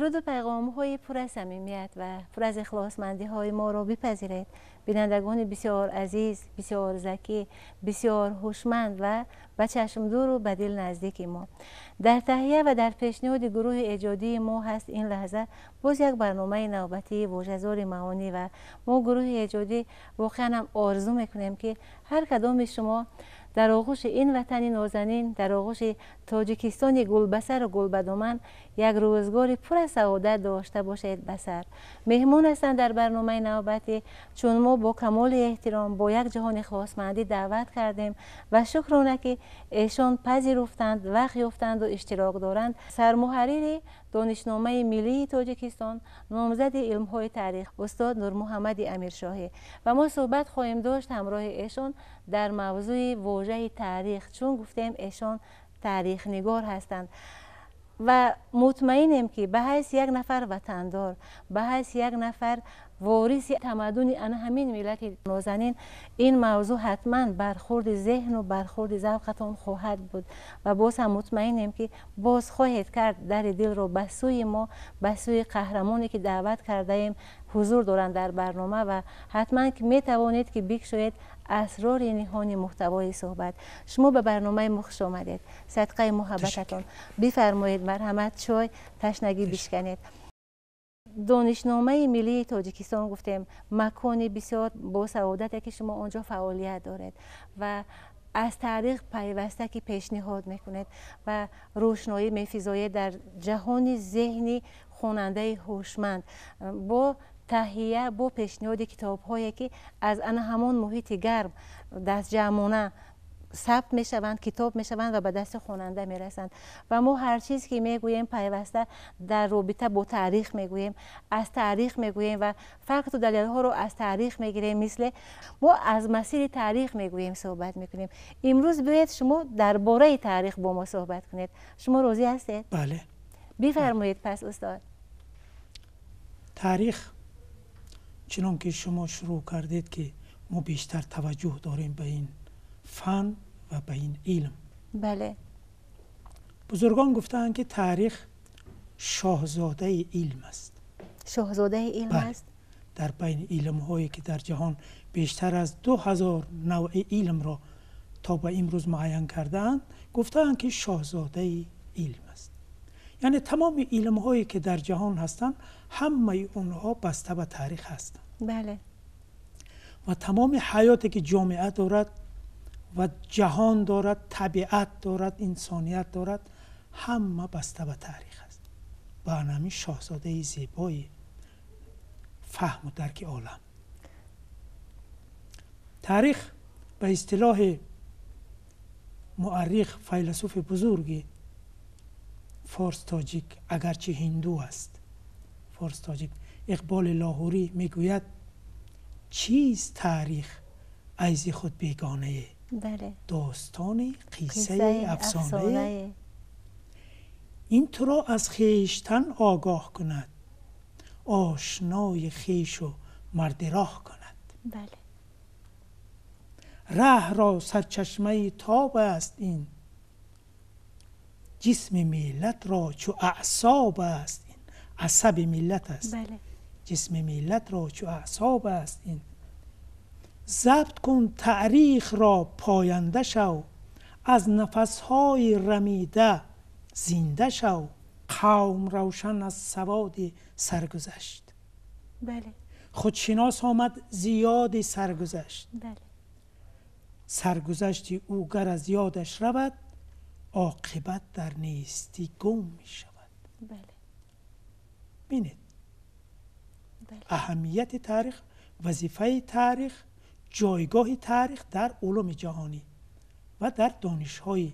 Дуруду пайғомҳои пур аз самимият ва пур аз ихлосмандиҳои моро бипазиред. Бинандагони бисёр азиз, бисёр закӣ, бисёр ҳушманд ва ба чашмдуру ба дил наздики мо. Дар таҳия ва дар пешниҳоди гурӯҳи эҷодии мо ҳаст ин лаҳза боз як барномаи навбатии вожазори маъонӣ ва мо гурӯҳи эҷодӣ воқеан ҳам орзу мекунем, ки ҳар кадоми шумо дар оғӯши ин ватани нозанин, дар оғӯши Тоҷикистони гулбасару гулбадоман як рӯзгори пур аз саодат дошта бошед ба сар. Меҳмон ҳастанд дар барномаи навбатӣ, чун мо бо камоли эҳтиром, бо як ҷаҳони ихлосмандӣ даъват кардем ва шукрона, ки эшон пазируфтанд, вақт ёфтанду иштирок доранд. Сармуҳаррири Донишномаи миллии Тоҷикистон, номзади илмҳои таърих, устод Нурмуҳаммади Амиршоҳӣ. Ва мо суҳбат хоҳем дошт ҳамроҳи эшон дар мавзӯи вожаи таърих, чун гуфтем, эшон таърихнигор ҳастанд. Ва мутмаинем, ки ба ҳайси як нафар ватандор, ба ҳайси як нафар вориси тамаддуни ана ҳамин миллати нозанин, ин мавзӯъ ҳатман бархӯрди зеҳну бархӯрди завқатон хоҳад буд. Ва боз ҳам мутмаинем, ки боз хоҳед кард дари дилро ба сӯи мо, ба сӯи қаҳрамоне, ки даъват кардаем, ҳузур доранд дар барнома, ва ҳатман ки метавонед, ки бикшоед асрори ниҳони муҳтавои суҳбат. Шумо ба барномаи мо хуш омадед. Садқаи муҳаббататон, бифармоед, марҳамат, чой, ташнагӣ бишканед. Донишномаи миллии Тоҷикистон гуфтем, макони бисёр босаодате, ки шумо он ҷо фаъолият доред ва аз таърих пайваста ки пешниҳод мекунед ва рӯшноӣ мефизоед дар ҷаҳони зеҳни хонандаи ҳушманд бо таҳия, бо пешниҳоди китобҳое, ки аз ана ҳамон муҳити гарм дастҷамъона сабт мешаванд, китоб мешаванд ва ба дасти хонанда мерасанд. Ва мо ҳар чиз ки мегӯем, пайваста дар робита бо таърих мегӯем, аз таърих мегӯем ва факту далелҳоро аз таърих мегирем. Мисле мо аз масири таърих мегӯем, суҳбат мекунем. Имрӯз биёед, шумо дар бораи таърих бо мо суҳбат кунед. Шумо розӣ ҳастед? Бале. Бифармоед пас, устод. Таърих, чунон ки шумо шурӯъ кардед, ки мо бештар таваҷҷӯҳ дорем ба ин фан ва ба ин илм. Бузургон гуфтаанд, ки таърих шоҳзодаи илм аст. Шоҳзодаи илм аст. Дар байни илмҳое, ки дар ҷаҳон бештар аз 2000 навъи илмро то ба имрӯз муайян кардаанд, гуфтаанд, ки шоҳзодаи илм аст. Яъне тамоми илмҳое, ки дар ҷаҳон ҳастанд, ҳамаи онҳо баста ба таърих ҳастанд. Ва тамоми ҳаёте, ки ҷомеа дорад ва ҷаҳон дорад, табиат дорад, инсоният дорад, ҳама баста ба таърих аст. Ба ҳамин шоҳзодаи зебои фаҳму дарки олам. Таърих ба истилоҳи муаррих, файласуфи бузурги форс тоҷик, агарчи ҳинду аст, форс тоҷик, Иқболи Лоҳурӣ мегӯяд: «Чист таърих айзи худ бегонае, достони қиссаи афсонае. Ин туро аз хештан огоҳ кунад, ошнои хешу марди роҳ кунад. Раҳро сарчашмаи тоб аст ин, ҷисми миллатро чу аъсоб аст ин». Асаби миллат аст. Ҷисми миллатро чу аъсоб аст ин. Забт кун таърихро, поянда шав, аз нафасҳои рамида зинда шав. Қавм равшан аз саводи саргузашт, худшинос омад зиёди саргузашт. Саргузашти ӯ гар аз ёдаш равад, оқибат дар нестӣ гум мешавад. Бинед, аҳамияти таърих, вазифаи таърих, ҷойгоҳи таърих дар улуми ҷаҳонӣ ва дар донишҳои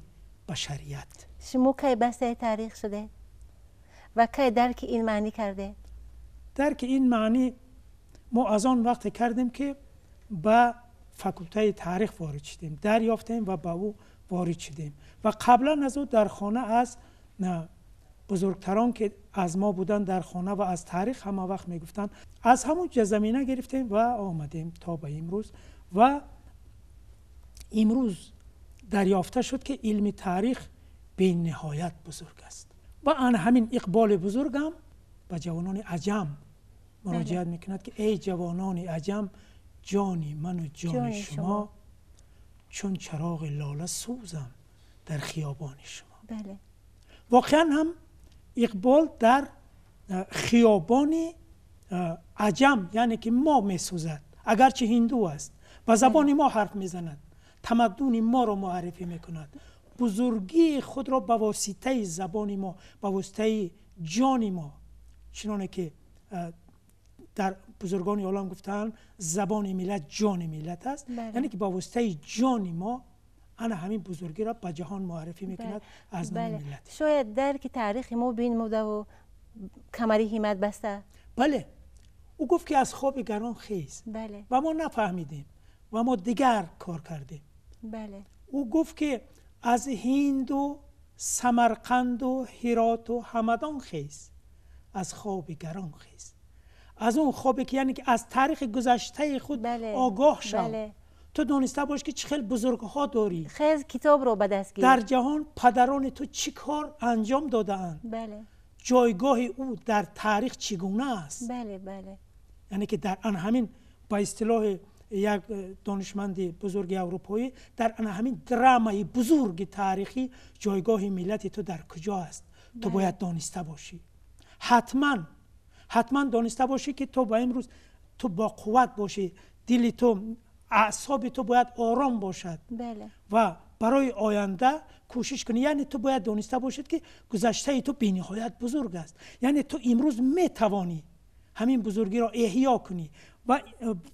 башарият. Шумо кай бастаи таърих шудед ва кай дарки ин маънӣ кардед? Дарки ин маънӣ мо аз он вақте кардем, ки ба факултаи таърих ворид шудем, дарёфтем ва ба ӯ ворид шудем. Ва қаблан аз ӯ дар хона аз бузургтарон, ки аз мо буданд дар хона ва аз таърих ҳама вақт мегуфтанд, аз ҳамон замина гирифтем ва омадем то ба имрӯз. Ва имрӯз дарёфта шуд, ки илми таърих бениҳоят бузург аст. Ва ан ҳамин Иқболи бузургам ба ҷавонони аҷам муроҷиат мекунад ки эй ҷавонони аҷам, ҷони ману ҷони шумо чун чароғи лола сӯзам дар хиёбони шумо. Воқеан ҳам Иқбол дар хиёбони аҷам, яъне ки мо месӯзад, агарчи ҳинду аст, ба забони мо ҳарф мезанад, тамаддуни моро муаррифӣ мекунад, бузургии худро ба воситаи забони мо, ба воситаи ҷони мо, чуноне ки дар бузургони олам гуфтаанд, забони миллат ҷони миллат аст, яъне ки ба воситаи ҷони мо ана ҳамин бузургиро ба ҷаҳон муаррифӣ мекунад аз номи миллат. Шояд дарки таърихи мо бинмудаву камари ҳиммат баста. Бале, ӯ гуфт ки аз хоби гарон хез, ва мо нафаҳмидем ва мо дигар кор кардем. Ӯ гуфт ки аз Ҳинду Самарқанду Ҳироту Ҳамадон хез, аз хоби гарон хез, аз он хобе ки яъне ки аз таърихи гузаштаи худ огоҳ шав. Ту дониста бош ки чӣ хел бузургҳо дорӣ. Хез китобро ба даст гир. Дар ҷаҳон падарони ту чӣ кор анҷом додаанд, ҷойгоҳи ӯ дар таърих чӣ гуна аст. Яъне ки дар ан ҳамин ба истилоҳи як донишманди бузурги аврупоӣ, дар ан ҳамин драмаи бузурги таърихӣ ҷойгоҳи миллати ту дар куҷо аст, ту бояд дониста бошӣ. Ҳатман ҳатман дониста бошӣ ки ту ба имрӯз ту бо қувват бошӣ, дили ту, аъсоби ту бояд ором бошад ва барои оянда кӯшиш кунӣ. Яъне ту бояд дониста бошед ки гузаштаи ту бениҳоят бузург аст, яъне ту имрӯз метавонӣ ҳамин бузургиро эҳё кунӣ ва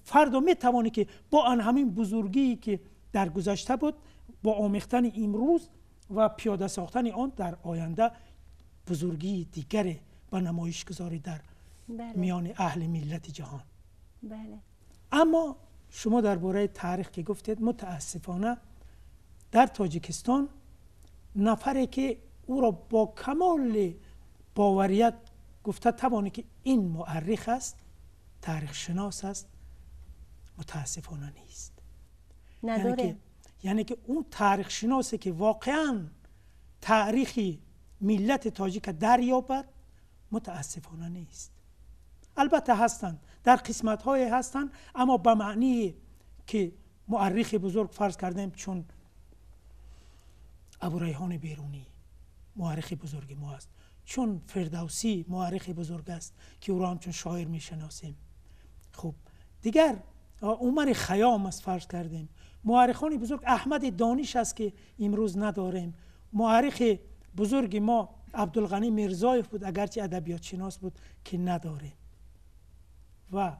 фардо метавонӣ ки бо ан ҳамин бузургие ки дар гузашта буд, бо омехтани имрӯз ва пиёда сохтани он дар оянда бузургии дигаре ба намоиш гузорӣ дар миёни аҳли миллати ҷаҳон. Аммо шумо дар бораи таърих ки гуфтед, мутаассифона дар Тоҷикистон нафаре ки ӯро бо камоли боварият гуфта тавонӣ ки ин муаррих аст, таърихшинос аст, мутаассифона нест. Яъне ки он таърихшиносе ки воқеан таърихи миллати тоҷика дарёбад, мутаассифона нест. Албатта ҳастанд, дар қисматҳое ҳастанд, аммо ба маъние ки муаррихи бузург фарз кардем чун Абурайҳони Берунӣ муаррихи бузурги мо аст, чун Фирдавсӣ муаррихи бузург аст ки ӯро ҳамчун шоир мешиносем. Хуб, дигар Умари Хайём аст фарз кардем, муаррихони бузург Аҳмади Дониш аст ки имрӯз надорем, муаррихи бузурги мо Абдулғанӣ Мирзоев буд, агарчи адабиётшинос буд, ки надорем. Ва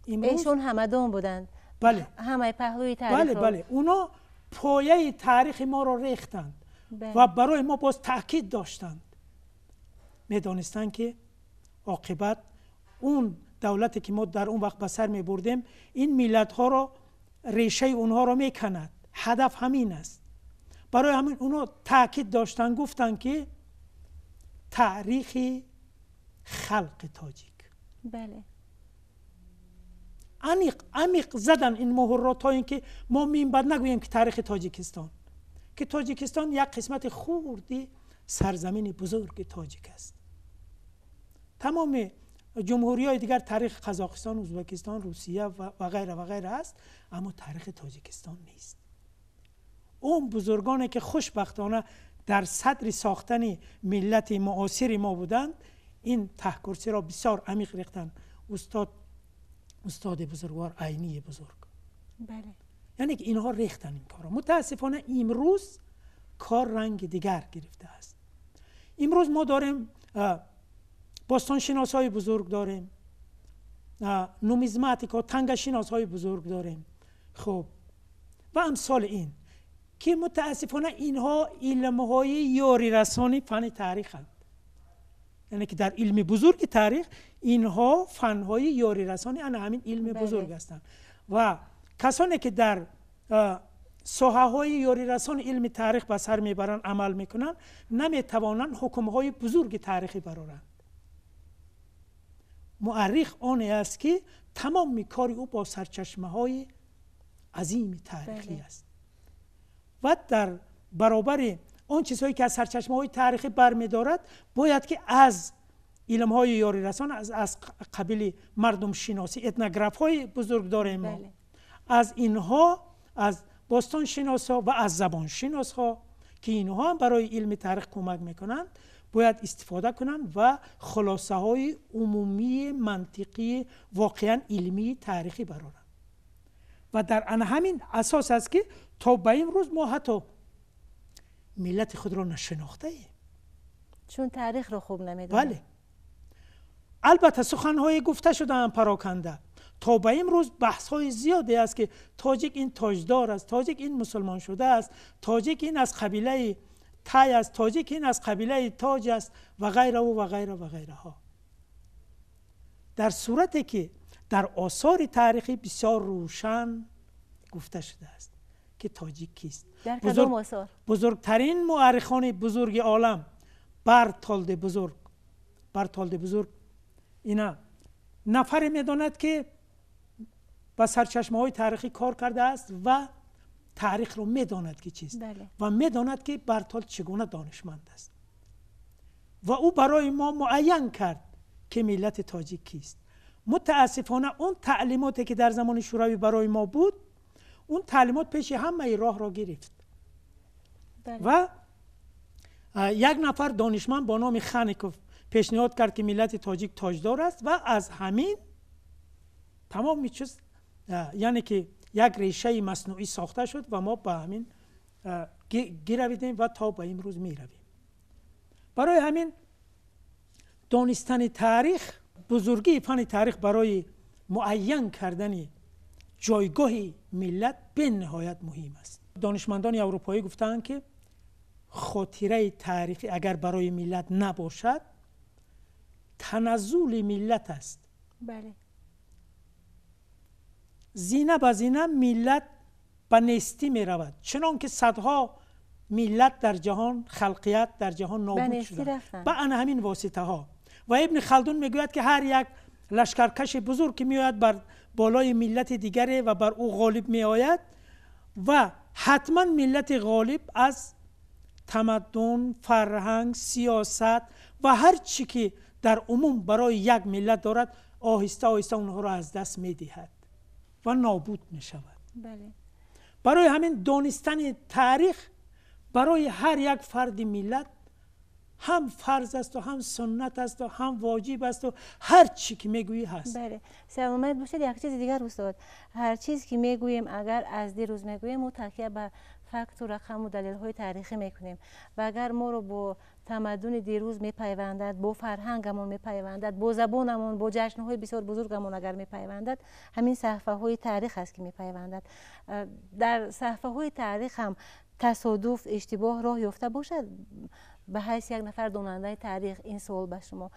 имрӯз эшон ҳамадон буданд. Бале, ҳамаи паҳлӯи таърих. Бале, бале, оно пояи таърихи моро рехтанд ва барои мо боз таъкид доштанд. Медонистанд ки оқибат он давлате ки мо дар он вақт ба сар мебурдем, ин миллатҳоро, решаи онҳоро меканад. Ҳадаф ҳамин аст. Барои ҳамин онҳо таъкид доштанд, гуфтанд ки таърихи халқи тоҷик. Бале. Аниқ, амиқ задан ин муҳрро то ин ки мо минбаъд нагӯем ки таърихи Тоҷикистон, ки Тоҷикистон як қисмати хурди сарзамини бузурги тоҷик аст. Тамоми ҷумҳуриҳои дигар таърихи Қазоқистон, Ӯзбекистон, Русия ва ғайра ва ғайра аст, аммо таърихи Тоҷикистон нест. Он бузургоне ки хушбахтона дар садри сохтани миллати муосири мо буданд, ин таҳкурсиро бисёр амиқ рехтанд. Устоди бузургвор Айнии бузург. Бале. Яъне ки инҳо рехтанд ин корро. Мутаассифона имрӯз кор ранги дигар гирифтааст. Имрӯз мо дорем бостоншиносҳои бузург дорем, нумизматикҳо, тангашиносҳои бузург дорем, хуб, ва амсоли ин ки мутаассифона инҳо илмҳои ёрирасони фани таъриханд. Яъне ки дар илми бузурги таърих инҳо фанҳои ёрирасони ана ҳамин илми бузург ҳастанд ва касоне ки дар соҳаҳои ёрирасони илми таърих ба сар мебаранд, амал мекунанд, наметавонанд ҳукмҳои бузурги таърихӣ бароранд. Муаррих оне аст ки тамоми кори ӯ бо сарчашмаҳои азими таърихӣ аст ва дар баробари он чизҳое ки аз сарчашмаҳои таърихӣ бармедорад, бояд ки аз Илмҳои ёрирасон аз қабили мардумшиносӣ, этнографҳои бузург дорем мо. Аз инҳо, аз бостоншиносҳо ва аз забоншиносҳо, ки инҳо ҳам барои илми таърих кӯмак мекунанд, бояд истифода кунанд ва хулосаҳои умумии мантиқии воқеан илмии таърихӣ бароранд. Ва дар ҳамин асос аст ки то ба имрӯз мо ҳатто миллати худро нашинохтаем, чун таърихро хуб намедонем. Бале, албатта суханҳое гуфта шудаанд пароканда. То ба имрӯз баҳсҳои зиёде аст ки тоҷик ин тоҷдор аст, тоҷик ин мусулмон шуда аст, тоҷик ин аз қабилаи тай аст, тоҷик ин аз қабилаи тоҷ аст ва ғайра ва ғайра ва ғайраҳо. Дар сурате ки дар осори таърихӣ бисёр рӯшан гуфта шудааст ки тоҷик кист. Дар кадом осор? Бузургтарин муаррихони бузурги олам, Бартолди бузург, Бартолди бузург ина нафаре медонад ки ба сарчашмаҳои таърихӣ кор кардааст ва таърихро медонад ки чист, ва медонад ки Бартолд чӣ гуна донишманд аст. Ва ӯ барои мо муайян кард ки миллати тоҷик кист. Мутаассифона он таълимоте ки дар замони шӯравӣ барои мо буд, он таълимот пеши ҳамаи роҳро гирифт. Ва як нафар донишманд бо номи Хаников пешниҳод кард ки миллати тоҷик тоҷдор аст ва аз ҳамин тамоми чиз, яъне ки як решаи маснуӣ сохта шуд ва мо ба ҳамин гиравидем ва то ба имрӯз меравем. Барои ҳамин донистани таърих, бузургии фани таърих барои муайян кардани ҷойгоҳи миллат бениҳоят муҳим аст. Донишмандони аврупоӣ гуфтаанд ки хотираи таърихӣ агар барои миллат набошад, таназзули миллат аст. Бале. Зина ба зина миллат ба нестӣ меравад, чунон ки садҳо миллат дар ҷаҳон, халқият дар ҷаҳон нобуд шуданд ба ана ҳамин воситаҳо. Ва Ибни Халдун мегӯяд ки ҳар як лашкаркаши бузург ки меояд бар болои миллати дигаре ва бар ӯ ғолиб меояд, ва ҳатман миллати ғолиб аз тамаддун, фарҳанг, сиёсат ва ҳар чӣ ки дар умум барои як миллат дорад, оҳиста оҳиста онҳоро аз даст медиҳад ва нобуд мешавад. Барои ҳамин донистани таърих барои ҳар як фарди миллат ҳам фарз аст ва ҳам суннат аст ва ҳам воҷиб аст ва ҳар чӣ ки мегӯӣ ҳаст. Бале, саломат бошед. Як чизи дигар устод, ҳар чиз ки мегӯем, агар аз дирӯз мегӯем, мо такя ба факту рақаму далелҳои таърихӣ мекунем ва агар моро бо тамаддуни дирӯз мепайвандад, бо фарҳангамон мепайвандад, бо забонамон, бо ҷашнҳои бисёр бузургамон агар мепайвандад, ҳамин саҳифаҳои таърих аст ки мепайвандад. Дар саҳифаҳои таърих ҳам тасодуф, иштибоҳ роҳ ёфта бошад, ба ҳайси як нафар донандаи таърих ин суол ба шумо,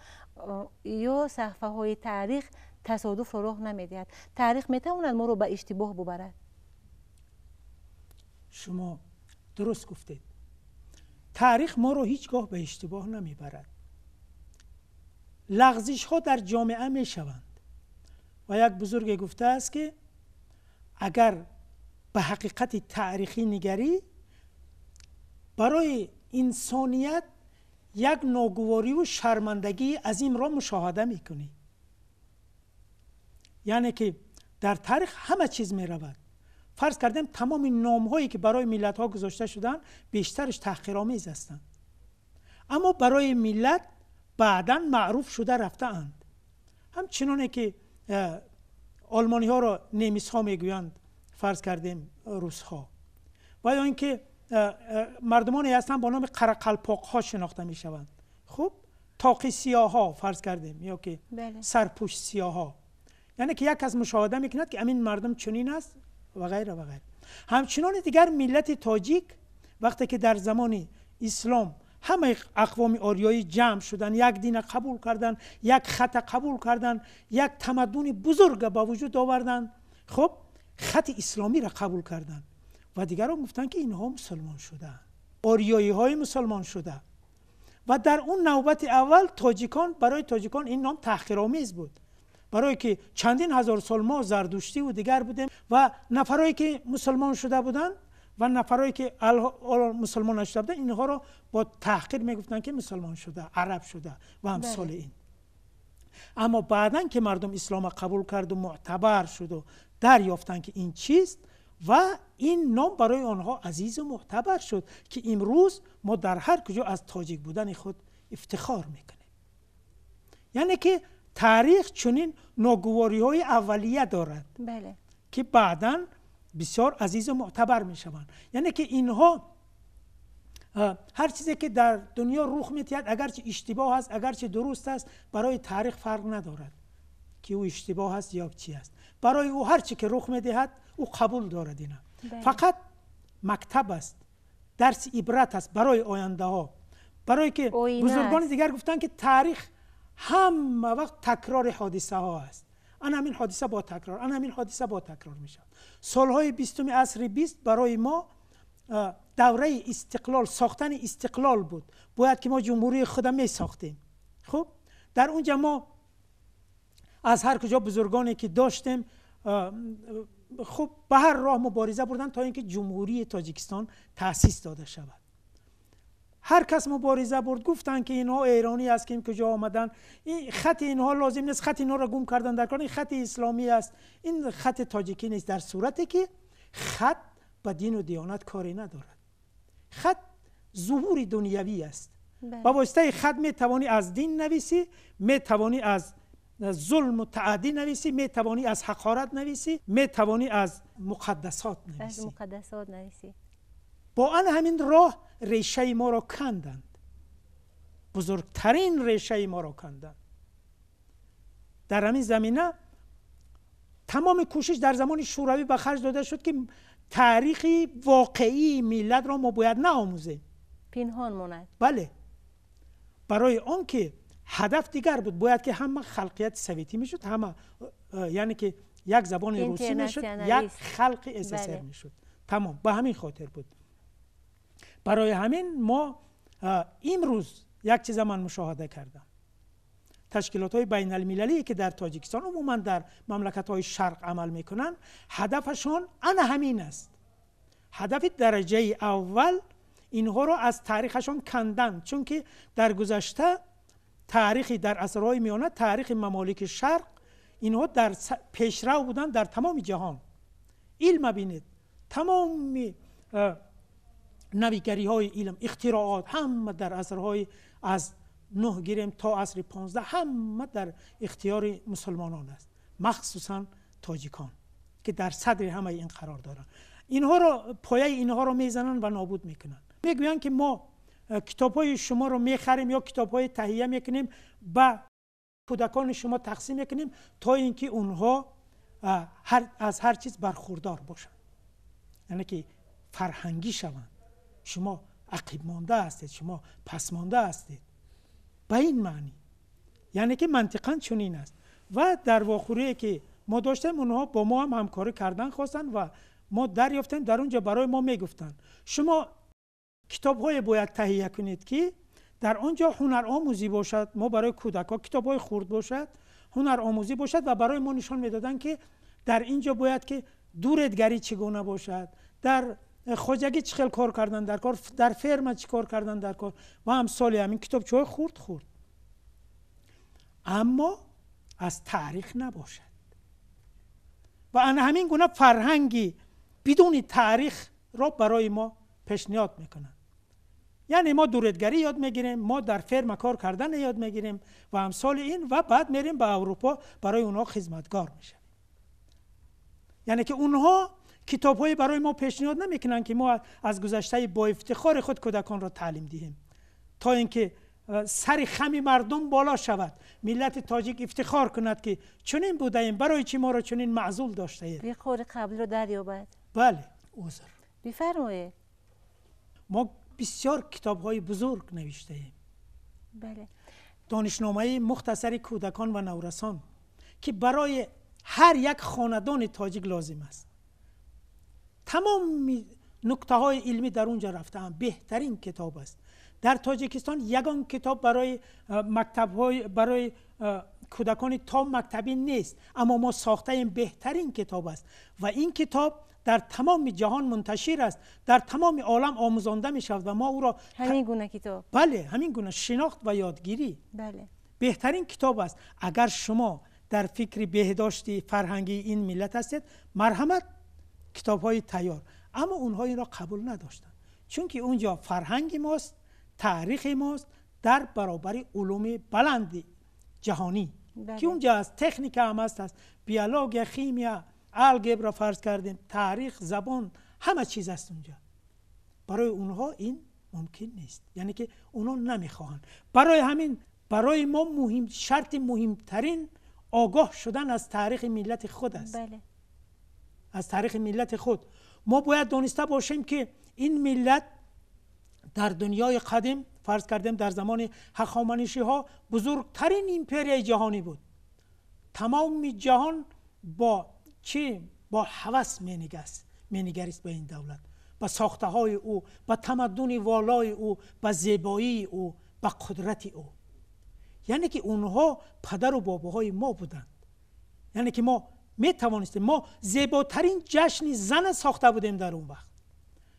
ё саҳифаҳои таърих тасодуфро роҳ намедиҳад? Таърих метавонад моро ба иштибоҳ бубарад? Шумо дуруст гуфтед. Таърих моро ҳеҷ гоҳ ба иштибоҳ намебарад. Лағзишҳо дар ҷомеа мешаванд ва як бузурге гуфтааст ки агар ба ҳақиқати таърихӣ нигарӣ, барои инсоният як ногувориву шармандагии азимро мушоҳада мекунӣ. Яъне ки дар таърих ҳама чиз меравад. Фарз кардем тамоми номҳое ки барои миллатҳо гузошта шуданд, бештараш таҳқиромез ҳастанд, аммо барои миллат баъдан маъруф шуда рафтаанд. Ҳамчуноне ки олмониҳоро немисҳо мегӯянд, фарз кардем русҳо, ва ё ин ки мардумоне ҳастанд бо номи қарақалпоқҳо шинохта мешаванд. Хуб, тоқи сиёҳҳо фарз кардем, ё ки сарпӯш сиёҳҳо. Яъне ки як кас мушоҳида мекунад ки ҳамин мардум чунин аст ва ғайра ва ғайра. Ҳамчунони дигар миллати тоҷик вақте ки дар замони ислом ҳамаи ақвоми ориёӣ ҷамъ шуданд, як дина қабул карданд, як хата қабул карданд, як тамаддуни бузурга ба вуҷуд оварданд, хуб хати исломиро қабул карданд ва дигарон гуфтанд ки инҳо мусулмон шудаанд, ориёиҳои мусулмон шуда. Ва дар он навбати аввал тоҷикон, барои тоҷикон ин ном таҳқиромез буд, барои ки чандин ҳазор сол мо зардуштӣ ва дигар будем ва нафарое ки мусулмон шуда буданд ва нафарое ки мусулмон нашуда буданд, инҳоро бо таҳқир мегуфтанд ки мусулмон шуда, араб шуда ва амсоли ин. Аммо баъдан ки мардум ислома қабул кард ва мӯътабар шуд ва дарёфтанд ки ин чист, ва ин ном барои онҳо азиз ва мӯътабар шуд, ки имрӯз мо дар ҳар куҷо аз тоҷик будани худ ифтихор мекунем. Яъне ки таърих чунин ногувориҳои аввалия дорад, бале, ки баъдан бисёр азиз ва мӯътабар мешаванд. Яъне ки инҳо ҳар чизе ки дар дунё рух медиҳад, агарчи иштибоҳ аст, агарчи дуруст аст, барои таърих фарқ надорад ки ӯ иштибоҳ аст ё чӣ аст. Барои ӯ ҳар чӣ ки рух медиҳад, ӯ қабул дорад ина. Фақат мактаб аст, дарси ибрат аст барои ояндаҳо. Барои ки бузургони дигар гуфтанд ки таърих ҳама вақт такрори ҳодисаҳо аст. Ана ҳамин ҳодиса бо такрор, ана ҳамин ҳодиса бо такрор мешавад. Солҳои 20 асри 20 барои мо давраи истиқлол, сохтани истиқлол буд. Бояд ки мо ҷумҳурии худа месохтем. Хуб, дар онҷа мо аз ҳар куҷо бузургоне ки доштем, хуб ба ҳар роҳ мубориза бурданд то инки ҷумҳурии Тоҷикистон таъсис дода шавад. Ҳар кас мубориза бурд, гуфтанд ки инҳо эронӣ аст, ки ин куҷо омаданд, ин хати инҳо лозим нест, хати инҳоро гум кардан дар кор, ин хати исломӣ аст, ин хати тоҷикӣ нест. Дар сурате ки хат ба дину диёнат коре надорад. Хат зуҳури дунявӣ аст. Ба воситаи хат метавонӣ аз дин нависӣ, метавонӣ аз зулму таъдӣ нависӣ, метавонӣ аз ҳақорат нависӣ, метавонӣ аз муқаддасот нависӣ. Аз муқаддасот нависӣ. Бо ан ҳамин роҳ решаи моро канданд. Бузургтарин решаи моро канданд. Дар ҳамин замина тамоми кӯшиш дар замони Шӯравӣ ба харҷ дода шуд ки таърихи воқеии миллатро мо бояд наомӯзем. Пинҳон монад. Бале. Барои он ки ҳадаф дигар буд, бояд ки ҳама халқияти советӣ мешуд, ҳама, яъне ки як забони русӣ мешуд, як халқи СССР мешуд. Тамом, ба ҳамин хотир буд. Барои ҳамин мо имрӯз як чиза ман мушоҳида кардам. Ташкилотҳои байналмилалие ки дар Тоҷикистон, умуман дар мамлакатҳои шарқ амал мекунанд, ҳадафашон ана ҳамин аст. Ҳадафи дараҷаи аввал инҳоро аз таърихашон кандан, чунки дар гузашта таърихи дар асрҳои миёна, таърихи мамолики шарқ, инҳо дар пешрав буданд дар тамоми ҷаҳон. Илм бинед, тамоми навигариҳои илм, ихтироот ҳама дар асрҳои аз 9 гирем то асри 15 ҳама дар ихтиёри мусулмонон аст, махсусан тоҷикон ки дар садри ҳамаи ин қарор доранд. Инҳоро, пояи инҳоро мезананд ва нобуд мекунанд. Мегӯянд ки мо китобҳои шуморо мехарем ё китобҳои таҳия мекунем, ба кӯдакони шумо тақсим мекунем то инки онҳо аз ҳар чиз бархурдор бошанд, яъне ки фарҳангӣ шаванд. Шумо ақибмонда ҳастед, шумо пасмонда ҳастед. Ба ин маънӣ, яъне ки мантиқан чунин аст. Ва дар вохӯрие ки мо доштем, онҳо бо мо ҳам ҳамкорӣ кардан хостанд ва мо дарёфтем. Дар онҷо барои мо мегуфтанд шумо китобҳое бояд таҳия кунед ки дар он ҷо ҳунаромӯзӣ бошад, мо барои кӯдакҳо китобҳои хурд бошад, ҳунаромӯзӣ бошад, ва барои мо нишон медоданд ки дар ин ҷо бояд ки дуредгарӣ чӣ гуна бошад, дар хоҷагӣ чӣ хел кор кардан дар кор, дар ферма чӣ кор кардан дар кор ва амсоли ҳамин китобчаҳои хурд хурд. Аммо аз таърих набошад. Ва ана ҳамин гуна фарҳанги бидуни таърихро барои мо пешниҳод мекунанд. Яъне мо дуредгарӣ ёд мегирем, мо дар ферма кор кардан ёд мегирем ва амсоли ин, ва баъд мерем ба Аврупо барои онҳо хизматгор мешавем. Яъне ки онҳо китобҳое барои мо пешниҳод намекунанд ки мо аз гузаштаи бо ифтихори худ кӯдаконро таълим диҳем, то инки сари хами мардум боло шавад, миллати тоҷик ифтихор кунад ки чунин будаем, барои чӣ моро чунин маъзул доштаед. Виқори қаблро дарёбад. Бале, узр. Бифармоед. Мо бисёр китобҳои бузург навиштаем. Бале. Донишномаи мухтасари кӯдакон ва наврасон ки барои ҳар як хонадони тоҷик лозим аст. Тамоми нуктаҳои илмӣ дар он ҷо рафтаанд. Беҳтарин китоб аст. Дар Тоҷикистон ягон китоб барои мактабҳои, барои кӯдакони то мактабӣ нест, аммо мо сохтаем беҳтарин китоб аст ва ин китоб дар тамоми ҷаҳон мунташир аст, дар тамоми олам омӯзонда мешавад ва мо ӯро ҳамин гуна китоб, бале, ҳамин гуна шинохт ва ёдгирӣ. Бале. Беҳтарин китоб аст. Агар шумо дар фикри беҳдошти фарҳангии ин миллат ҳастед, марҳамат, китобҳои тайёр. Аммо онҳо инро қабул надоштанд, чунки унҷо фарҳанги мост, таърихи мост дар баробари улуми баланди ҷаҳонӣ, ки унҷо аст, техника ҳам аст, биология, химия, алгебра фарз кардем, таърих, забон, ҳама чиз аст унҷо. Барои онҳо ин мумкин нест, яъне ки онҳо намехоҳанд. Барои ҳамин барои мо муҳим, шарти муҳимтарин огоҳ шудан аз таърихи миллати худ аст. Аз таърихи миллати худ мо бояд дониста бошем, ки ин миллат дар дунёи қадим, фарз кардем дар замони ҳахоманишиҳо, бузургтарин империяи ҷаҳонӣ буд. Тамоми ҷаҳон бо чӣ? Бо ҳавас менигарист ба ин давлат, ба сохтаҳои ӯ, ба тамаддуни волои ӯ, ба зебоии ӯ, ба қудрати ӯ. Яъне ки онҳо падару бобоҳои мо буданд. Яъне ки мо метавонистем, мо зеботарин ҷашни зана сохта будем дар он вақт,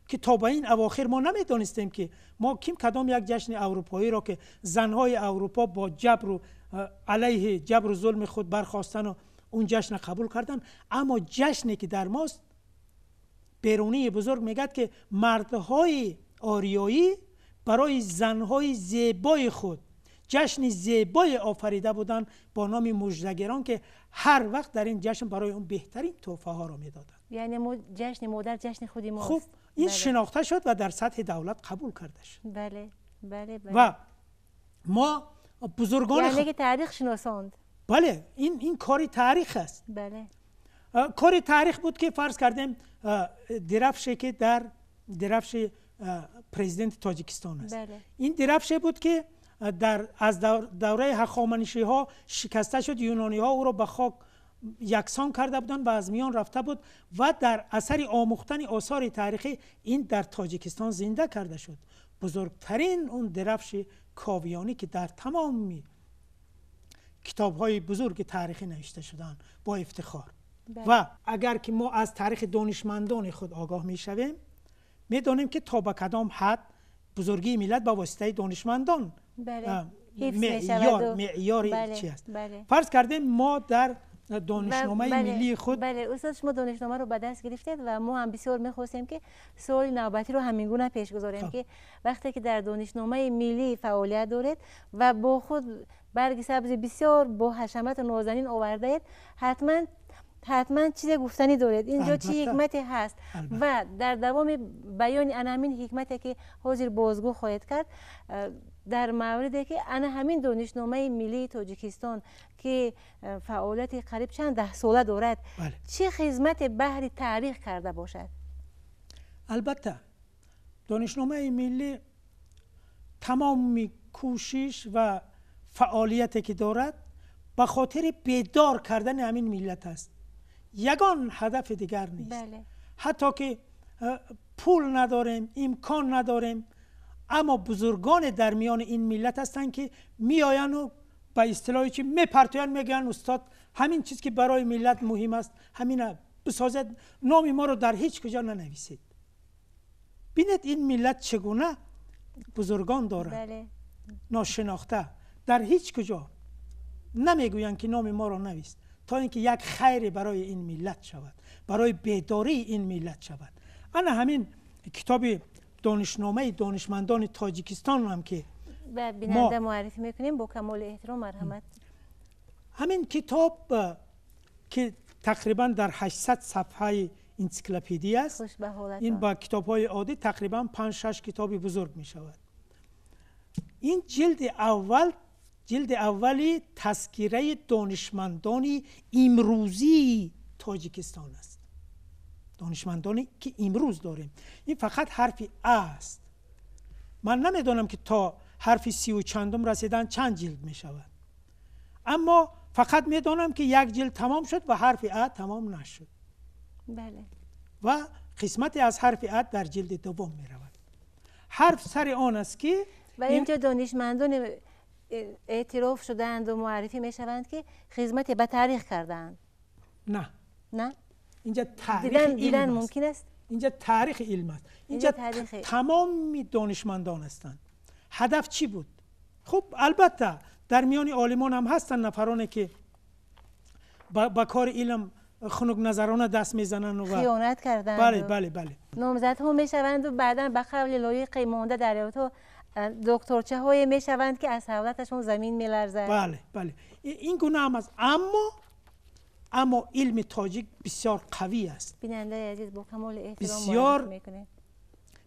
ки то ба ин авохир мо намедонистем, ки мо ким кадом як ҷашни аврупоиро, ки занҳои Аврупо бо ҷабру алайҳи ҷабру зулми худ бархостану он ҷашнро қабул карданд. Аммо ҷашне ки дар мост, Берунии бузург мегӯяд, ки мардҳои ориёӣ барои занҳои зебои худ ҷашни зебое офарида буданд бо номи муждагирон, ки ҳар вақт дар ин ҷашн барои он беҳтарин тӯҳфаҳоро медоданд. Яъне ҷашни модар ҷашни худи мост. Хуб, ин шинохта шуд ва дар сатҳи давлат қабул карда шуд. Бале, бале, бале. Ва мо бузургони яъне ки таърих шиносонд. Бале, ин кори таърих аст. Бале. Кори таърих буд, ки фарз кардем дирафше, ки дар дирафши президенти Тоҷикистон аст. Ин дирафше буд, ки аз давраи ҳахоманишиҳо шикаста шуд, юнониҳо ӯро ба хок яксон карда буданд ва аз миён рафта буд, ва дар асари омӯхтани осори таърихӣ ин дар Тоҷикистон зинда карда шуд. Бузургтарин он дирафши ковиёнӣ, ки дар тамоми китобҳои бузурги таърихӣ навишта шудаанд бо ифтихор. Ва агар ки мо аз таърихи донишмандони худ огоҳ мешавем, медонем, ки то ба кадом ҳад бузургии миллат ба воситаи донишмандон меъёри чи аст. Фарз кардем мо дар донишномаи миллии худ. Бале, устод, шумо донишномаро ба даст гирифтед ва мо ҳам бисёр мехостем, ки суоли навбатиро ҳамин гуна пеш гузорем, ки вақте ки дар донишномаи миллӣ фаъолият доред ва бо худ барги сабзи бисёр бо ҳашамату нозанин овардаед, ҳатман чизе гуфтанӣ доред. Инҷо чӣ ҳикмате ҳаст? Ва дар давоми баёни ана ҳамин ҳикмате, ки ҳозир бозгӯ хоҳед кард, дар мавриде ки ана ҳамин донишномаи миллии Тоҷикистон, ки фаъолияти қариб чанд даҳсола дорад, чӣ хизмате баҳри таърих карда бошад? Албатта, донишномаи миллӣ тамоми кӯшиш ва фаъолияте ки дорад, ба хотири бедор кардани ҳамин миллат аст. Ягон ҳадафи дигар нест. Ҳатто ки пул надорем, имкон надорем, аммо бузургоне дар миёни ин миллат ҳастанд, ки меояну ба истилоҳи чи мепартоянд, мегӯянд: устод, ҳамин чиз ки барои миллат муҳим аст, ҳамина бисозед, номи моро дар ҳеҷ куҷо нанависед. Бинед, ин миллат чӣ гуна бузургон дорад, ношинохта, дар ҳеҷ куҷо намегӯянд, ки номи моро навис, то ин ки як хайре барои ин миллат шавад, барои бедории ин миллат шавад. Ана ҳамин китоби донишномаи донишмандони Тоҷикистон ҳам ки ба бинанда муаррифӣ мекунем, бо камоли эҳтиром, марҳамат. Ҳамин китоб, ки тақрибан дар 800 сафҳаи энсиклопедия аст, ин ба китобҳои оддӣ тақрибан 5-6 китоби бузург мешавад. Ин ҷилди аввал, ҷилди аввали тазкираи донишмандони имрӯзии Тоҷикистон аст, донишмандоне ки имрӯз дорем. Ин фақат ҳарфи а аст. Ман намедонам, ки то ҳарфи сию чандум расидан чанд ҷилд мешавад, аммо фақат медонам, ки як ҷилд тамом шуд ва ҳарфи а тамом нашуд. Ва қисмате аз ҳарфи а дар ҷилди дуввум меравад. Ҳарф сари он аст, ки ва инҷо донишмандоне эътироф шудаанду муаррифӣ мешаванд, ки хизмате ба таърих кардаанд. На. На. Инҷа таърихи дидан илм аст. Мумкин аст. Инҷа таърихи илм аст, инҷа тамоми донишмандон ҳастанд. Ҳадаф чӣ буд? Хуб, албатта, Дар миёни олимон ҳам ҳастанд нафароне ки ба кори илм хунукназарона даст мезананд ва хиёнат карданд. Бале, бале, бале. Номзадҳо мешаванд ва баъдан ба қавли лоиқе монда дар ёдҳо докторчаҳое мешаванд ки аз ҳавлаташон замин меларзад. Бале, бале. Ин гуна ҳам аст. Аммо илми тоҷик бисёр қавӣ аст. Бинандаи азиз, бо камоли эҳтиром муаррифӣ мекунем.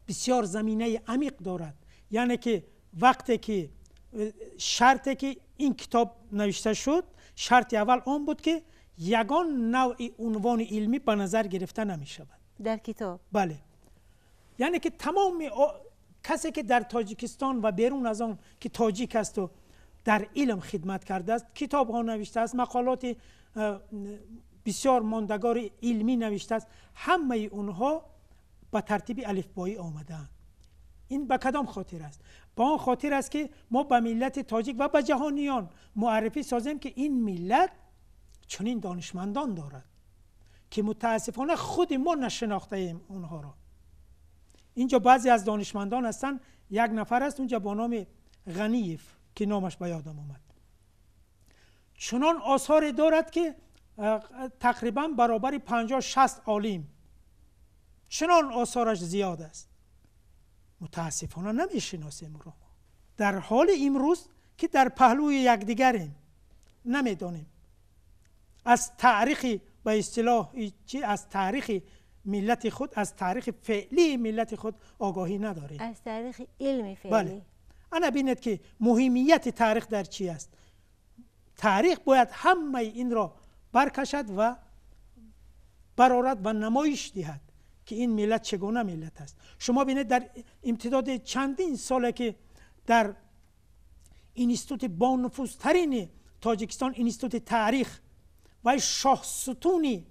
Бисёр заминаи амиқ дорад. Яъне ки вақте ки шарте ки ин китоб навишта шуд, шарти аввал он буд ки ягон навъи унвони илмӣ ба назар гирифта намешавад. Дар китоб? Бале. Яъне ки тамоми касе ки дар Тоҷикистон ва берун аз он ки тоҷик аст ва дар илм хидмат кардааст, китобҳо навиштааст, мақолоти бисёр мондагори илмӣ навиштааст, ҳамаи онҳо ба тартиби алифбоӣ омадаанд. Ин ба кадом хотир аст? Ба он хотир аст ки мо ба миллати тоҷик ва ба ҷаҳониён муаррифӣ созем ки ин миллат чунин донишмандон дорад ки мутаассифона худи мо нашинохтаем онҳоро. Инҷо баъзе аз донишмандон ҳастанд, як нафар аст унҷа бо номи Ғаниев ки номаш ба ёдам омад. Чунон осоре дорад ки тақрибан баробари 50-60 олим. Чунон осораш зиёд аст. Мутаассифона намешиносем ӯро. Дар ҳоли имрӯз ки дар паҳлӯи якдигарем, намедонем. Аз таърихи ба истилоҳ чи аз таърихи миллати худ, аз таърихи феълии миллати худ огоҳӣ надорем. Аз таърихи илми феълӣ. Бале. Ана бинед ки муҳимияти таърих дар чӣ аст. Таърих бояд ҳамаи инро баркашад ва барорад ва намоиш диҳад ки ин миллат чӣ гуна миллат аст. Шумо бинед дар имтидоди чандин соле ки дар институти бонуфузтарини Тоҷикистон, институти таърих ва шоҳсутуни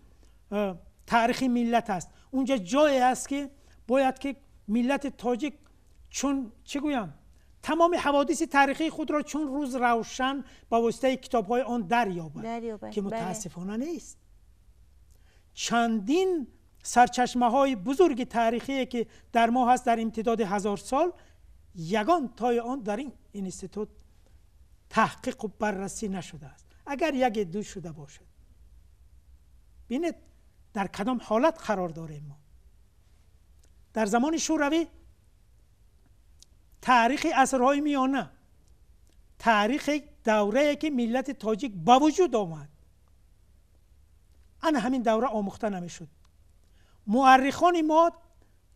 таърихи миллат аст. Унҷа ҷое аст ки бояд ки миллати тоҷик чун чӣ гӯям тамоми ҳаводиси таърихии худро чун рӯз равшан ба воситаи китобҳои он дарёбад, ки мутаассифона нест. Чандин сарчашмаҳои бузурги таърихие ки дар мо ҳаст дар имтидоди 1000 сол, ягон тои он дар ин институт таҳқиқу баррасӣ нашудааст. Агар яке ду шуда бошад. Бинед дар кадом ҳолат қарор дорем мо. Дар замони Шӯравӣ таърихи асрҳои миёна, таърихи даврае ки миллати тоҷик ба вуҷуд омад, ана ҳамин давра омӯхта намешуд. Муаррихони мо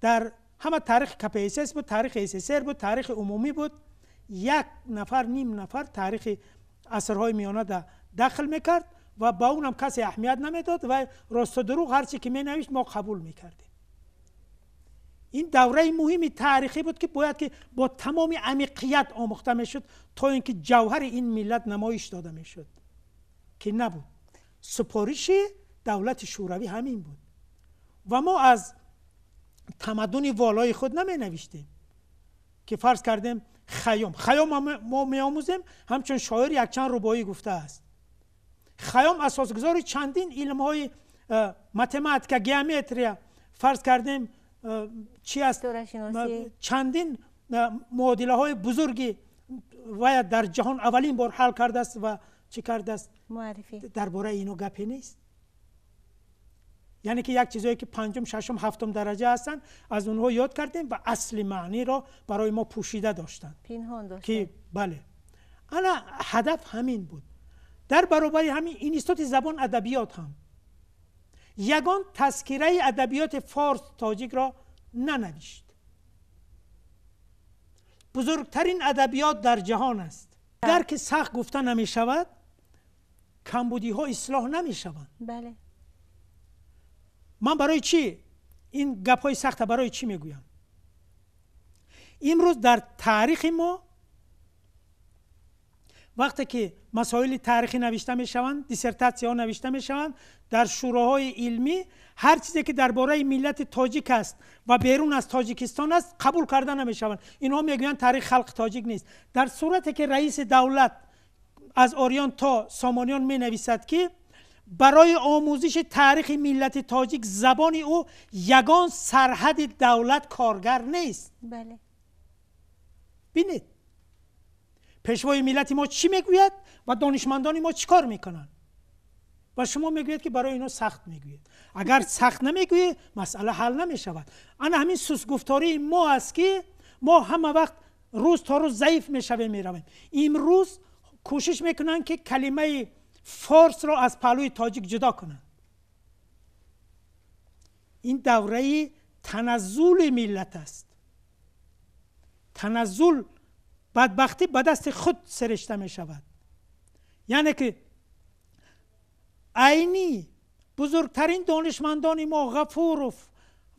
дар ҳама таърихи КПСС буд, таърихи СССР буд, таърихи умумӣ буд. Як нафар, ним нафар таърихи асрҳои миёна дахл мекард ва ба онам касе аҳамият намедод ва росту дурӯғ ҳарчи ки менавишт мо қабул мекардем. Ин давраи муҳими таърихӣ буд ки бояд ки бо тамоми амиқият омӯхта мешуд то ин ки ҷавҳари ин миллат намоиш дода мешуд, ки набуд. Супориши давлати Шӯравӣ ҳамин буд ва мо аз тамаддуни волои худ наменавиштем ки фарз кардем Хайём. Хайём мо меомӯзем ҳамчун шоир якчанд рубоӣ гуфтааст. Хайём асосгузори чандин илмҳои математика, геометрия, фарз кардем чи аст, чандин муодилаҳои бузурги вая дар ҷаҳон аввалин бор ҳал кардааст ва чӣ кардааст. Дар бораи ино гапе нест. Яъне ки як чизое ки панҷум, шашум, ҳафтум дараҷа ҳастанд, аз онҳо ёд кардем ва асли маъниро барои мо пӯшида доштанд. Пинҳон доштанд. Ки бале. Ана ҳадаф ҳамин буд. Дар баробари ҳамин институти забон адабиёт ҳам ягон тазкираи адабиёти форс тоҷикро нанавишт. Бузургтарин адабиёт дар ҷаҳон аст. Агар ки сахт гуфта намешавад, камбудиҳо ислоҳ намешаванд. Бале. Ман барои чӣ ин гапҳои сахта барои чӣ мегӯям? Имрӯз дар таърихи мо вақте ки масоили таърихӣ навишта мешаванд, диссертатсияҳо навишта мешаванд, дар шӯроҳои илмӣ ҳар чизе ки дар бораи миллати тоҷик аст ва берун аз Тоҷикистон аст қабул карда намешаванд. Инҳо мегӯянд таърихи халқи тоҷик нест. Дар сурате ки раиси давлат аз ориён то сомониён менависад ки барои омӯзиши таърихи миллати тоҷик забони ӯ ягон сарҳади давлат коргар нест. Бале. Бинед, Пешвои миллати мо чӣ мегӯяд ва донишмандони мо чӣ кор мекунанд? Ва шумо мегӯед, ки барои инҳо сахт мегӯед. Агар сахт намегӯед, масъала ҳал намешавад. Ана ҳамин сустгуфтории мо аст, ки мо ҳама вақт рӯз то рӯз заиф мешавем, меравем. Имрӯз кӯшиш мекунанд, ки калимаи форсро аз паҳлӯи тоҷик ҷудо кунанд. Ин давраи таназзули миллат аст. Таназзул, бадбахтӣ ба дасти худ сиришта мешавад. Яъне ки Айнӣ, бузургтарин донишмандони мо, Ғафуров,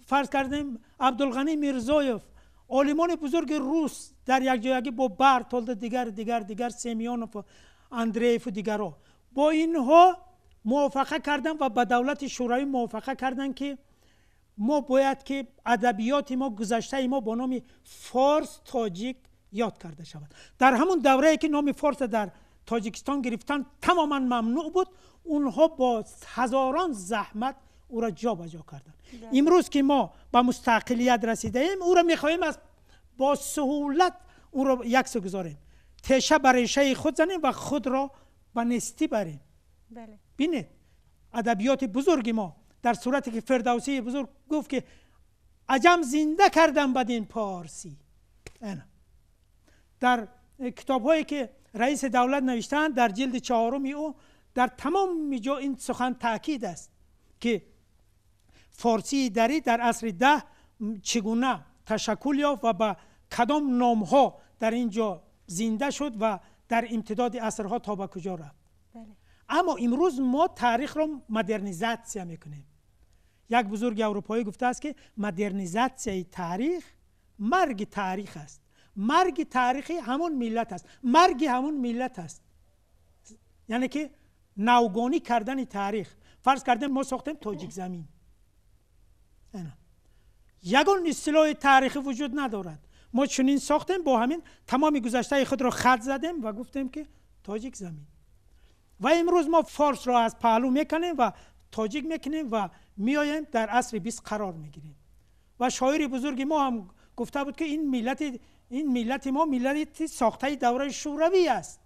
фарз кардем, Абдулғанӣ Мирзоев, олимони бузурги рус дар якҷоягӣ бо Бартолд, дигар дигар дигар, Семёнов, Андреев, дигарҳо бо инҳо мувофақа карданд ва ба давлати Шӯравӣ мувофақа карданд, ки мо бояд ки адабиёти мо, гузаштаи мо бо номи форс тоҷик ёд карда шавад. Дар ҳамон даврае ки номи форс дар Тоҷикистон гирифтан тамоман мамнӯъ буд, онҳо бо ҳазорон заҳмат ӯро ҷобаҷо карданд. Имрӯз ки мо ба мустақилият расидаем, ӯро мехоҳем аз бо суҳулат ӯро яксу гузорем, теша ба решаи худ занем ва худро ба нестӣ барем. Бинед, адабиёти бузурги мо дар сурате ки Фирдавсии бузург гуфт, ки аҷам зинда кардам бадин порсӣ. Дар китобҳое ки раиси давлат навиштаанд, дар ҷилди чаҳоруми ӯ дар тамоми ҷо ин сухан таъкид аст, ки форсии дарӣ дар асри 10 чӣ гуна ташаккул ёфт ва ба кадом номҳо дар ин ҷо зинда шуд ва дар имтидоди асрҳо то ба куҷо рафт. Аммо имрӯз мо таърихро модернизатсия мекунем. Як бузурги аврупоӣ гуфтааст, ки модернизатсияи таърих марги таърих аст. Марги таърихи ҳамон миллат аст, марги ҳамон миллат аст. Яъне ки навгонӣ кардани таърих. Фарз кардем, мо сохтем Тоҷикзамин. Ягон истилоҳи таърихӣ вуҷуд надорад. Мо чунин сохтем, бо ҳамин тамоми гузаштаи худро хат задем ва гуфтем, ки Тоҷикзамин. Ва имрӯз мо форсро аз паҳлӯ мекунем ва тоҷик мекунем ва меоем дар асри 20 қарор мегирем. Ва шоири бузурги мо ҳам гуфта буд, ки ин миллати мо миллати сохтаи давраи шӯравӣ аст.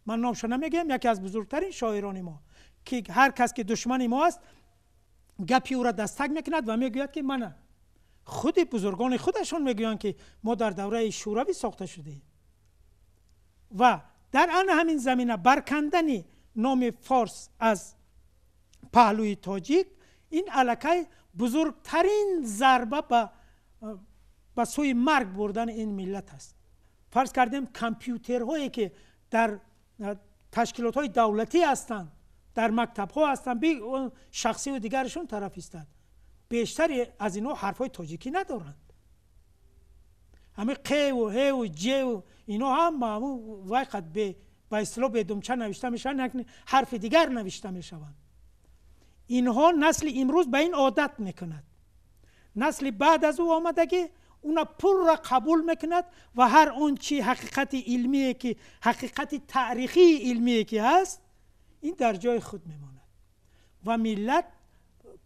Ман номшо намегӯям, яке аз бузургтарин шоирони мо, ки ҳар кас ки душмани мо аст, гапи ӯро дастак мекунад ва мегӯяд, ки мана худи бузургони худашон мегӯянд, ки мо дар давраи шӯравӣ сохта шудаем. Ва дар ана ҳамин замина баркандани номи форс аз паҳлӯи тоҷик, ин аллакай бузургтарин зарба ба сӯи марг бурдани ин миллат аст. Фарз кардем, компютерҳое ки дар ташкилотҳои давлатӣ ҳастанд, дар мактабҳо ҳастанд, шахсиву дигарашон тараф истад, бештари аз инҳо ҳарфҳои тоҷикӣ надоранд. Ҳамин қеву ҳеву ҷеву инҳо ҳама ҳамун вай қад ба истилоҳ бедумча навишта мешаванд, ҳарфи дигар навишта мешаванд. Инҳо насли имрӯз ба ин одат мекунад, насли баъд аз ӯ омадагӣ уна пурра қабул мекунад ва ҳар он чи ҳақиқати илмие ки, ҳақиқати таърихии илмие ки ҳаст, ин дар ҷои худ мемонад ва миллат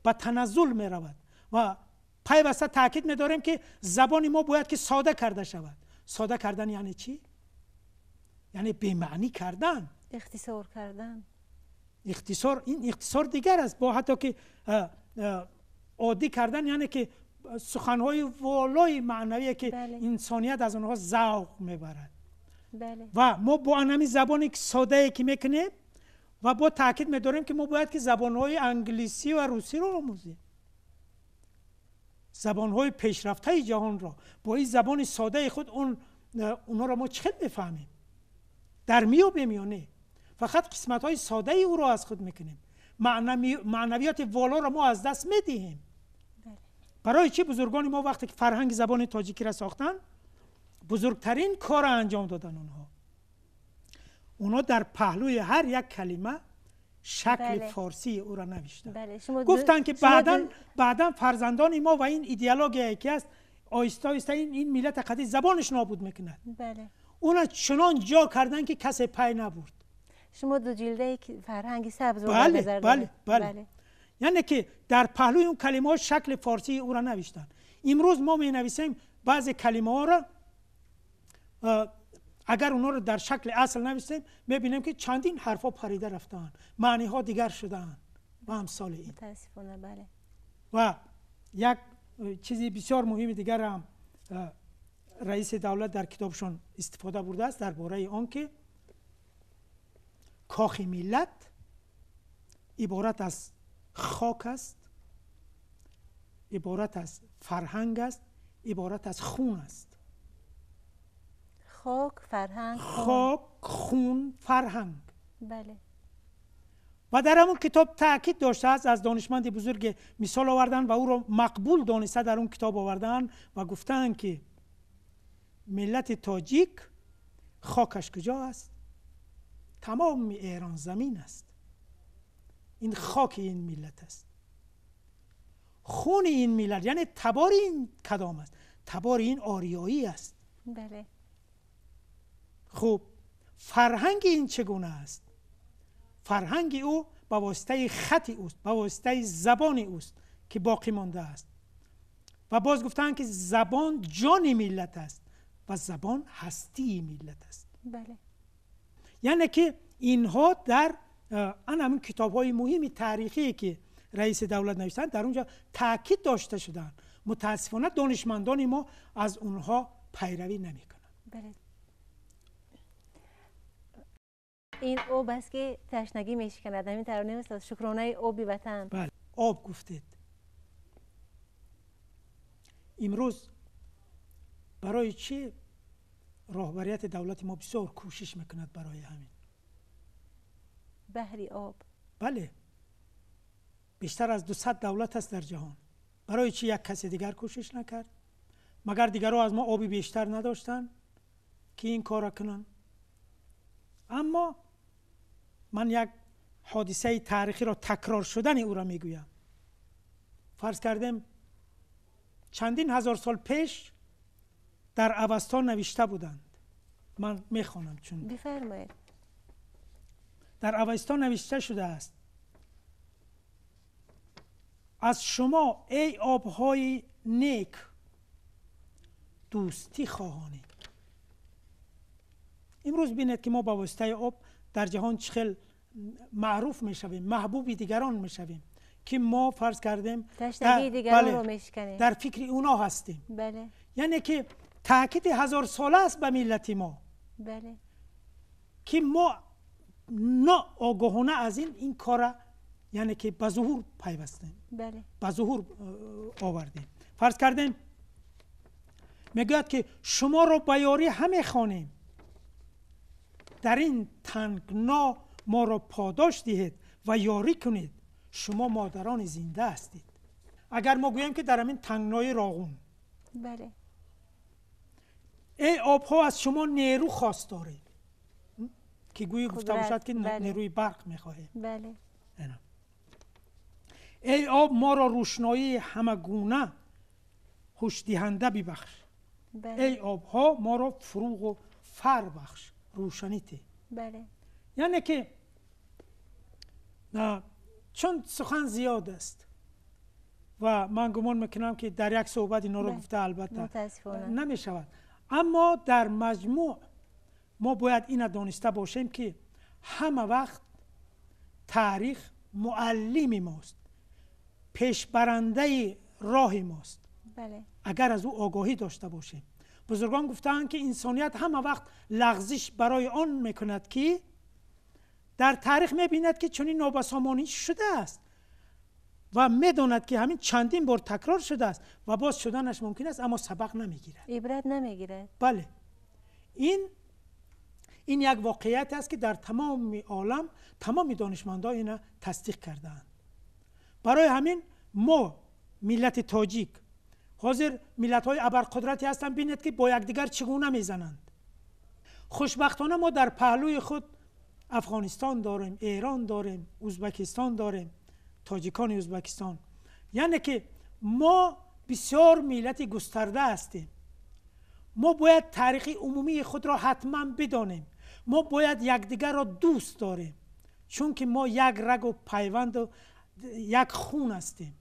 ба таназзул меравад. Ва пайваста таъкид медорем, ки забони мо бояд ки сода карда шавад. Сода кардан яъне чӣ? Яъне бемаънӣ кардан. Ихтисор кардан. Ихтисор, ин ихтисор дигар аст. Бо ҳатто ки оддӣ кардан, яъне ки суханҳои волои маънавие ки инсоният аз онҳо завқ мебарад. Ва мо бо анами забони содае ки мекунем ва бо таъкид медорем, ки мо бояд ки забонҳои англисӣ ва русиро омӯзем, забонҳои пешрафтаи ҷаҳонро, бо ин забони содаи худ онҳоро мо чӣ хел мефаҳмем, дар меёбем ё не? Фақат қисматҳои содаи ӯро аз худ мекунем, маънавиёти волоро мо аз даст медиҳем. Барои чӣ бузургони мо вақте ки фарҳанги забони тоҷикиро сохтанд, бузургтарин корро анҷом доданд? Онҳо дар паҳлӯи ҳар як калима шакли форсии ӯро навиштанд. Гуфтанд, ки баъдан фарзандони мо ва ин идеологияе ки аст, оҳиста оҳиста ин миллата қади забонаш нобуд мекунад. Уна чунон ҷо карданд, ки касе пай набурд. Шумо ду ҷилдаи фарҳанги сабзро Бале, яъне ки дар паҳлӯи он калимаҳо шакли форсии ӯро навиштанд. Имрӯз мо менависем баъзе калимаҳоро. Агар онҳоро дар шакли асл нависем, мебинем ки чандин ҳарфҳо парида рафтаанд, маъниҳо дигар шудаанд ва амсоли ин. Мутаассифона, бале. Ва як чизи бисёр муҳими дигар ҳам раиси давлат дар китобшон истифода бурдааст дар бораи он ки кохи миллат иборат аз хок аст, иборат аз фарҳанг аст, иборат аз хун аст. Хок, фарҳанг, хун. Хок, хун, фарҳанг. Бале. Ва дар ҳамон китоб таъкид доштааст, аз донишманди бузург мисол оварданд ва ӯро мақбул дониста дар он китоб оварданд ва гуфтаанд ки миллати тоҷик хокаш куҷо аст? Тамоми Эрон замин аст. Ин хоки ин миллат аст. Хуни ин миллат, яъне табори ин кадом аст? Табори ин ориёӣ аст. Бале. Хуб, фарҳанги ин чӣ гуна аст? Фарҳанги ӯ ба воситаи хати ӯст, ба воситаи забони ӯст ки боқӣ мондааст. Ва боз гуфтаанд ки забон ҷони миллат аст ва забон ҳастии миллат аст. Бале. Яъне ки инҳо дар ан ҳамин китобҳои муҳими таърихие ки раиси давлат навиштанд, дар онҷо таъкид дошта шудаанд. Мутаассифона донишмандони мо аз онҳо пайравӣ намекунанд. Бале. Ин об аст ки ташнагӣ мешиканад. Ҳамин тарона устод, шукронаи оби ватан. Бале, об гуфтед. Имрӯз барои чӣ роҳбарияти давлати мо бисёр кӯшиш мекунад барои ҳамин? Баҳри об. Бале, бештар аз 200 давлат аст дар ҷаҳон. Барои чӣ як касе дигар кӯшиш накард? Магар дигарҳо аз мо оби бештар надоштанд ки ин корро кунанд? Аммо ман як ҳодисаи таърихиро такрор шудани ӯро мегӯям. Фарз кардем чандин ҳазор сол пеш дар Авесто навишта буданд. Ман мехонам чун бифармоед. Дар Авесто навишта шудааст: аз шумо эй обҳои нек дӯстӣ хоҳонем. Имрӯз бинед ки мо ба воситаи об дар ҷаҳон чӣ хел маъруф мешавем, маҳбуби дигарон мешавем, ки мо фарз кардем ташнагии дигаронро мешиканем, дар фикри онҳо ҳастем. Бале. Яъне ки таъкиди ҳазорсола аст ба миллати мо. Бале. Ки мо ноогоҳона аз ин кора яъне ки ба зуҳур пайвастем. Бале. Ба зуҳур овардем. Фарз кардем мегӯяд ки шуморо ба ёрӣ ҳаме хонем, дар ин тангно моро подош диҳед ва ёрӣ кунед, шумо модарони зинда ҳастед. Агар мо гӯем ки дар ҳамин тангнои Роғун, бале, эй обҳо аз шумо нерӯ хост дорем, ки гӯӣ гуфта бошад ки нерӯи барқ мехоҳем. Бале. Эй об моро рӯшноии ҳамагуна ҳушдиҳанда бибахш. Эй обҳо моро фурӯғу фар бахш, рӯшанӣ те. Бале. Яъне ки чун сухан зиёд аст ва ман гумон мекунам ки дар як суҳбат инҳоро гуфта албатта намешавад, аммо дар маҷмӯъ мо бояд ина дониста бошем ки ҳама вақт таърих муаллими мост, пешбарандаи роҳи мост. Агар аз ӯ огоҳӣ дошта бошем. Бузургон гуфтаанд ки инсоният ҳама вақт лағзиш барои он мекунад ки дар таърих мебинад ки чунин нобасомонӣ шудааст ва медонад ки ҳамин чандин бор такрор шудааст ва боз шуданаш мумкин аст, аммо сабақ намегирад, ибрат намегирад. Бале, ин як воқеият аст ки дар тамоми олам тамоми донишмандҳо ина тасдиқ кардаанд. Барои ҳамин мо миллати тоҷик ҳозир миллатҳои абарқудрате ҳастанд, бинед ки бо якдигар чӣ гуна мезананд. Хушбахтона мо дар паҳлӯи худ Афғонистон дорем, Эрон дорем, Ӯзбекистон дорем, тоҷикони Ӯзбекистон. Яъне ки мо бисёр миллати густарда ҳастем. Мо бояд таърихи умумии худро ҳатман бидонем. Мо бояд якдигарро дӯст дорем, чунки мо як рагу пайванду як хун ҳастем.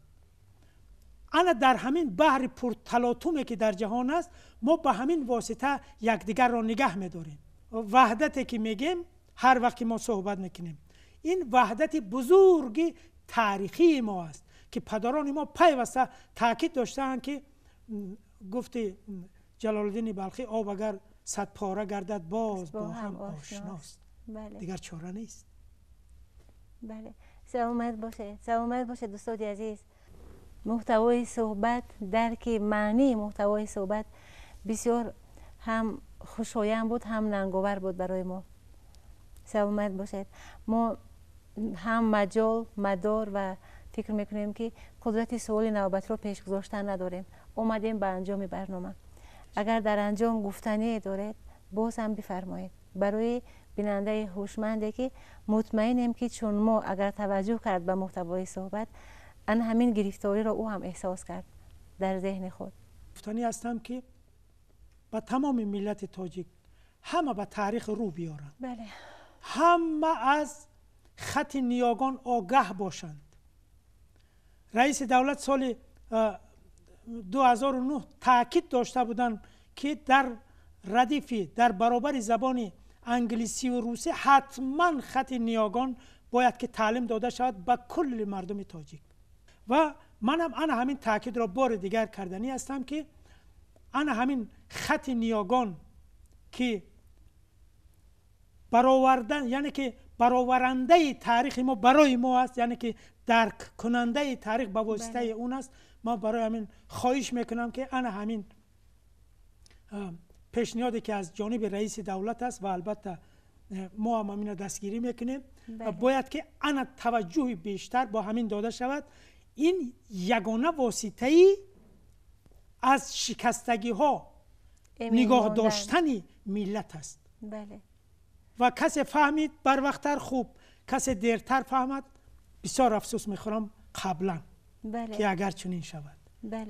Ана дар ҳамин баҳри пурталотуме ки дар ҷаҳон аст, мо ба ҳамин восита якдигарро нигаҳ медорем. ваҳдате ки мегем, ҳар вақт ки мо суҳбат мекунем, ин ваҳдати бузурги таърихии мо аст ки падарони мо пайваста таъкид доштаанд ки гуфти Ҷалолиддини Балхӣ, об агар сад пора гардад боз бо ҳам ошност. Дигар чора нест. Бале, саломат бошед, саломат бошед дӯстони азиз. Муҳтавои суҳбат, дарки маънии муҳтавои суҳбат бисёр ҳам хушоянд буд, ҳам нанговар буд барои мо. Саломат бошед. Мо ҳам маҷол, мадор ва фикр мекунем ки қудрати суоли навбатро пеш гузоштан надорем. Омадем ба анҷоми барнома. Агар дар анҷом гуфтание доред, боз ҳам бифармоед. Барои бинандаи ҳушманде ки мутмаинем ки чун мо агар таваҷҷӯҳ кард ба муҳтавои суҳбат, ан ҳамин гирифториро ӯ ҳам эҳсос кард дар зеҳни худ. Гуфтанӣ ҳастам ки ба тамоми миллати тоҷик ҳама ба таърих рӯ биёранд. Бале. Ҳама аз хати ниёгон огаҳ бошанд. Раиси давлат соли 2009 таъкид дошта буданд ки дар радифи, дар баробари забони англисӣ ва русӣ ҳатман хати ниёгон бояд ки таълим дода шавад ба кулли мардуми тоҷик. Ва манам ана ҳамин таъкидро бори дигар карданӣ ҳастам ки ана ҳамин хати ниёгон ки баровардан, яъне ки бароварандаи таърихи мо барои мо аст, яъне ки дарккунандаи таърих ба воситаи он аст. Ман барои ҳамин хоҳиш мекунам ки ана ҳамин пешниҳоде ки аз ҷониби раиси давлат аст ва албатта мо ҳам ҳаминро дастгирӣ мекунем, бояд ки ана таваҷҷӯҳи бештар бо ҳамин дода шавад. Ин ягона воситаи аз шикастагиҳо нигоҳ доштани миллат аст. Ва касе фаҳмид барвақттар хуб, касе дертар фаҳмад, бисёр афсӯс мехӯрам қаблан ки агар чунин шавад.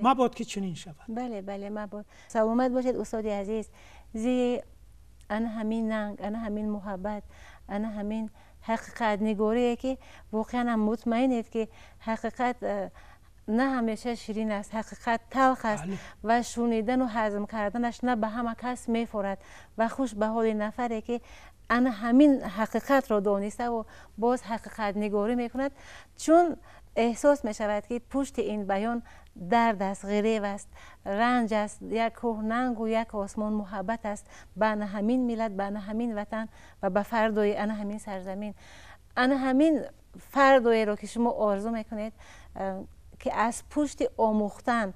Мабод ки чунин шавад. Бале, бале, мабод. Саломат бошед устоди азиз. Зи ана ҳамин нанг, ана ҳамин муҳаббат, ана ҳамин ҳақиқатнигорие ки воқеан ҳам мутмаинед ки ҳақиқат на ҳамеша ширин аст, ҳақиқат талх аст ва шунидану ҳазм карданаш на ба ҳама кас мефорад. Ва хуш ба ҳоли нафаре ки ана ҳамин ҳақиқатро дониставу боз ҳақиқатнигорӣ мекунад, чун эҳсос мешавад ки пушти ин баён дард аст, ғирев аст, ранҷ аст, як кӯҳ нангу як осмон муҳаббат аст ба ана ҳамин миллат, ба ана ҳамин ватан ва ба фардои ана ҳамин сарзамин. Ана ҳамин фардоеро ки шумо орзу мекунед ки аз пушти омӯхтан,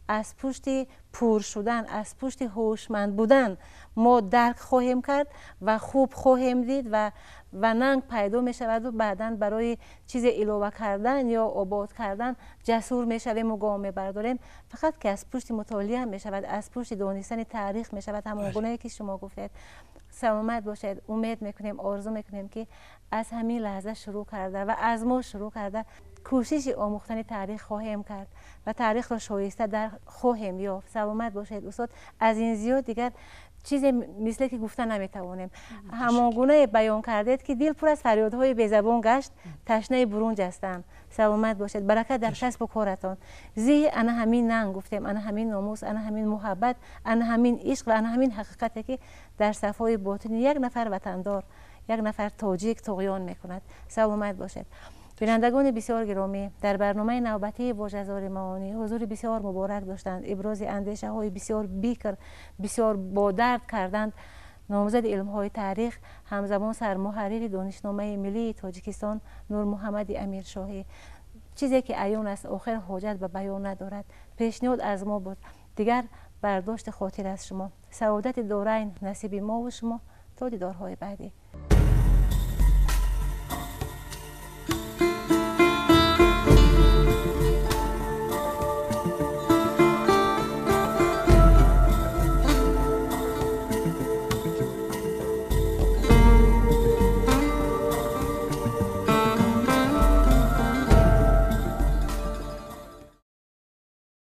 аз пушти пур шудан, аз пушти ҳушманд будан мо дарк хоҳем кард ва хуб хоҳем дид ва нанг пайдо мешаваду баъдан барои чизе илова кардан ё обод кардан ҷасур мешавем ва гом мебардорем. Фақат ки аз пушти мутолиа мешавад, аз пушти донистани таърих мешавад, ҳамон гунае ки шумо гуфтед. Саломат бошед. Умед мекунем, орзу мекунем ки аз ҳамин лаҳза шурӯъ карда ва аз мо шурӯъ карда кӯшиши омӯхтани таърих хоҳем кард ва таърихро шоиста дар хоҳем ёфт. Саломат бошед устод. Аз ин зиёд дигар чизе мисле ки гуфта наметавонем. Ҳамон гунае баён кардед ки дил пур аз фарёдҳои безабон гашт, ташнаи бурунҷ ҳастам. Саломат бошед. Баракат дар касбу коратон. Зиҳи ана ҳамин нанг гуфтем, ана ҳамин номус, ана ҳамин муҳаббат, ана ҳамин ишқ ва ана ҳамин ҳақиқате ки дар сафҳои ботини як нафар ватандор, як нафар тоҷик туғён мекунад. Саломат бошед. Бинандагони бисёр гиромӣ, дар барномаи навбатии вожазори маонӣ ҳузури бисёр муборак доштанд, ибрози андешаҳои бисёр бикр, бисёр бодард карданд номзади илмҳои таърих, ҳамзамон сармуҳаррири донишномаи миллии Тоҷикистон Нурмуҳаммади Амиршоҳӣ. Чизе ки аён аст, охир ҳоҷат ба баён надорад. Пешниҳод аз мо буд, дигар бардошти хотир аз шумо. Саодати дорайн насиби мову шумо то дидорҳои баъдӣ.